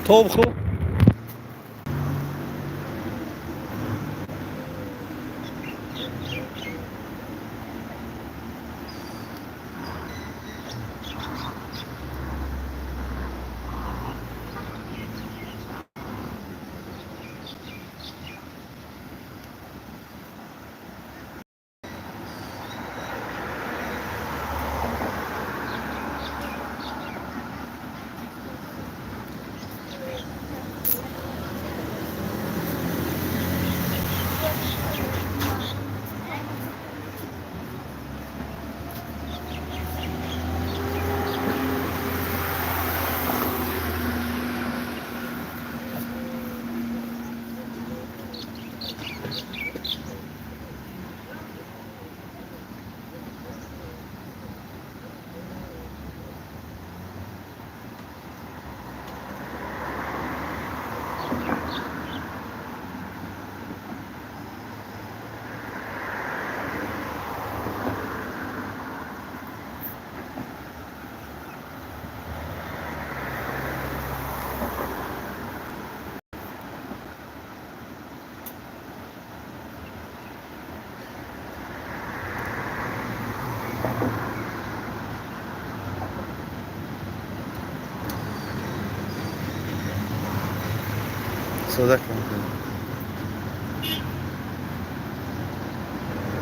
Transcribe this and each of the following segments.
Тоб, хуб. Сода кун.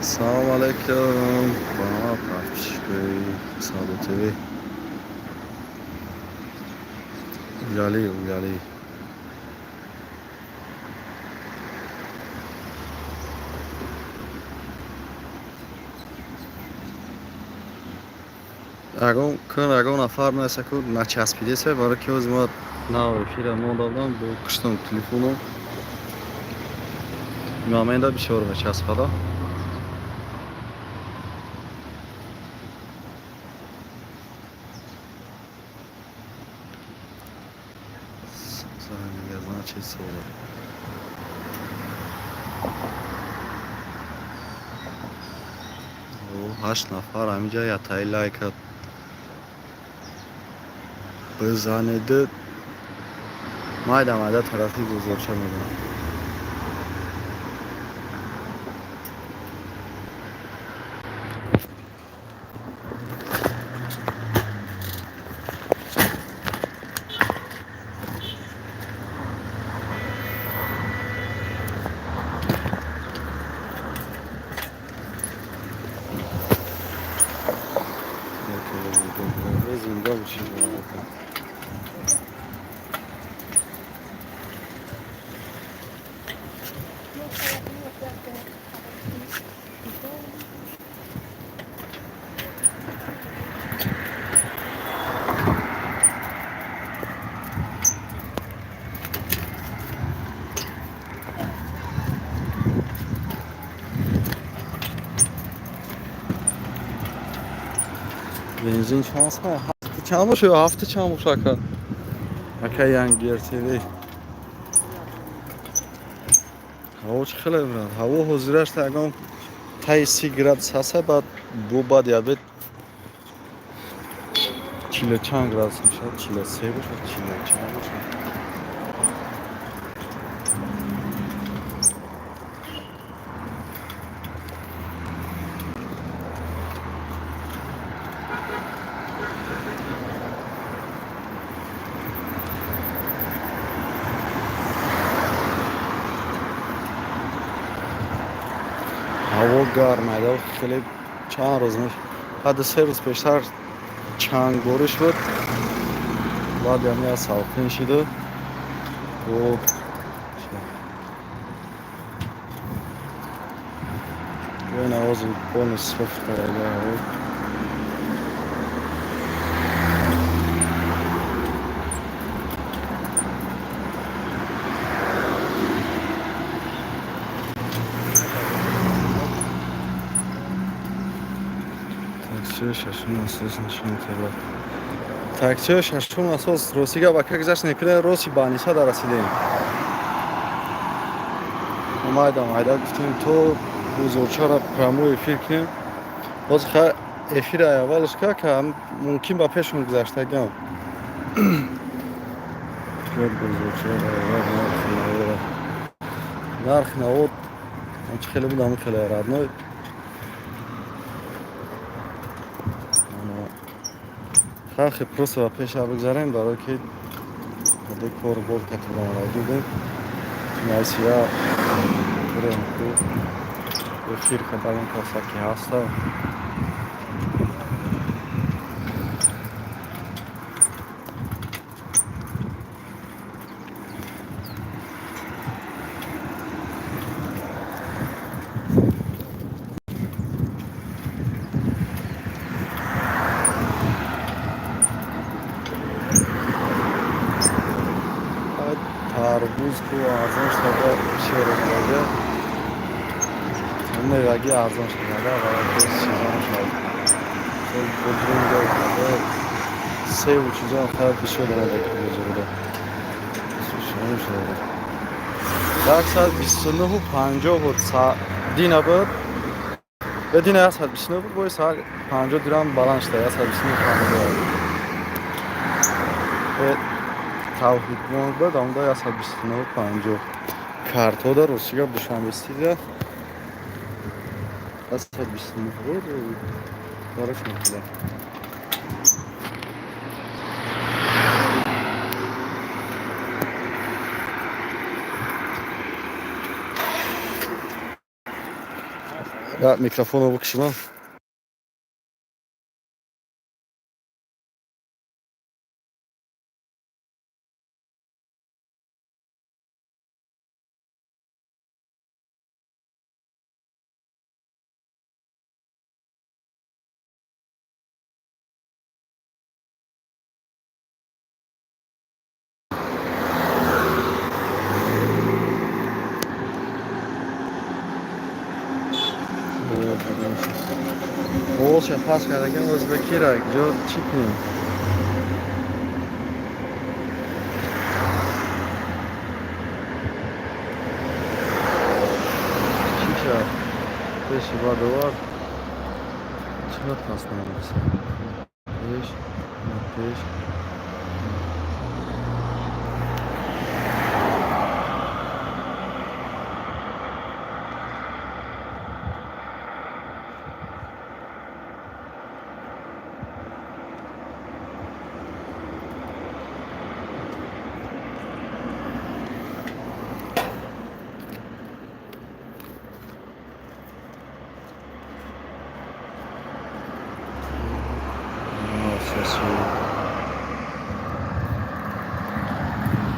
Салом алейкум ба подписчикои Савдо ТВ. Уляли, уляли. Ягон кун, ягон нафар неста ку начаспидеса, барои ки ҳозир ма нав эфира монда будам, бо куштам телефоном. Момента бисёр мечаспада. Значит, соло. Ҳашт нафар ҳаминҷа ятаи лайка бизанеду, майда майда тарафи бозорча медонам. Зинда бошед. Бензин чанд аст? Ҳафта чанд боша ё ҳафта чанд боша, ака? Ака, Янгир ТВ. Ҳаво чӣ хеле, брат? Ҳаво ҳозираш ягон таи 30 градус ҳаста, баъд бо баъди обед чилу чанд градус мешавад, 43 бошад, чилу чанд бошад. Ҳаво гарм айда хеле, чанд рӯз, ҳадди 3 рӯз пештар чангбориш буд, баъд ями аз салқин шиду бо навози бонус соф карда ҳаво. Таксиҳои шашум асос нишон тела. Таксиҳои шашум асос. Рости гап, ака, гузашт некунем, рости ба Аниса дарасидем. Майда майда гуфтем, то бозорчаро прямой эфир кунем. Боз ха эфира аввалш ка мумкин ба пешон гузаштагиам. Кунед бозорча нархи нархи наво чӣ хеле буд, ҳамин хеле, родной. Халқи просто ба пеша бигзарем, барое ки ди кор бор катиламарадидем. Насия бирем ку эфир кадарон каса ки ҳаста. Тарбуз ку арзон шуда, шеромадага меваги арзон шуда ва сезон шуд. Бодринга севу чизоам хеле бисёр омадаги бозорда. 129,50 буд дина буд. Дина 129 буд, бои сар 50 дирам баланд шуда, 129,50. Тавҳид бонк буд, амда 129,50. Картҳо рости гап Душанбе Ситида 129 буд, барош мекунад. Микрофонро бикшимам. Овозша паст кардагиам, ӯзбекира ҷо чӣ кунем? Чӣ шуд? Пеши бад овард. Чаро паст намерасад? Пеш, пеш.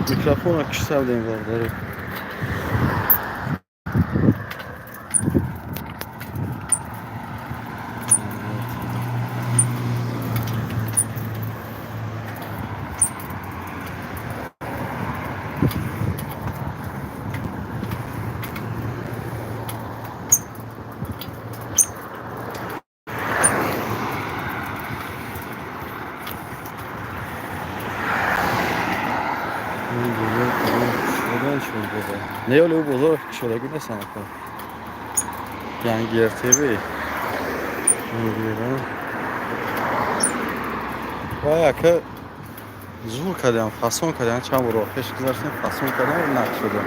Микрофонро кишта будем, бародаро. Не, оле бозор кушодагӣ нестан ака. Янгиер ТВ. Вай ака зур кардам, фасон кардам, чанд бор пеш гузаштем, фасон кардам, накшудам.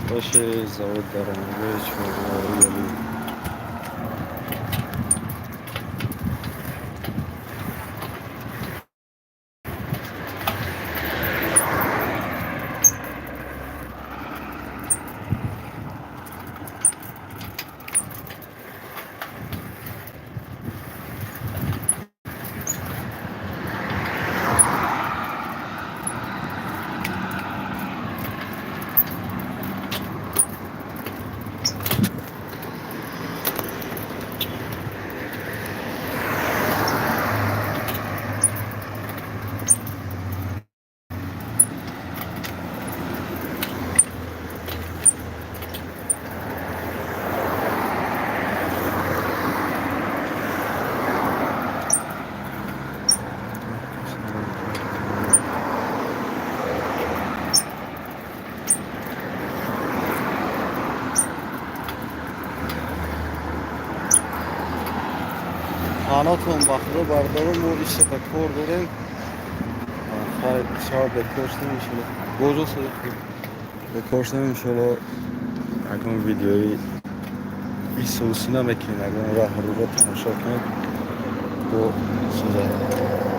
Пеши завод даромадгоҳи чорворӣ. Панотон ба Худо, бародаро, мо ишата кор дорем. Хай, шаб бекор шудем, иншолло. Божо, бекор шудем, иншолло, ягон видеои исусӣ намекунем, ягон раҳ рӯро тамошо кунед бо суза.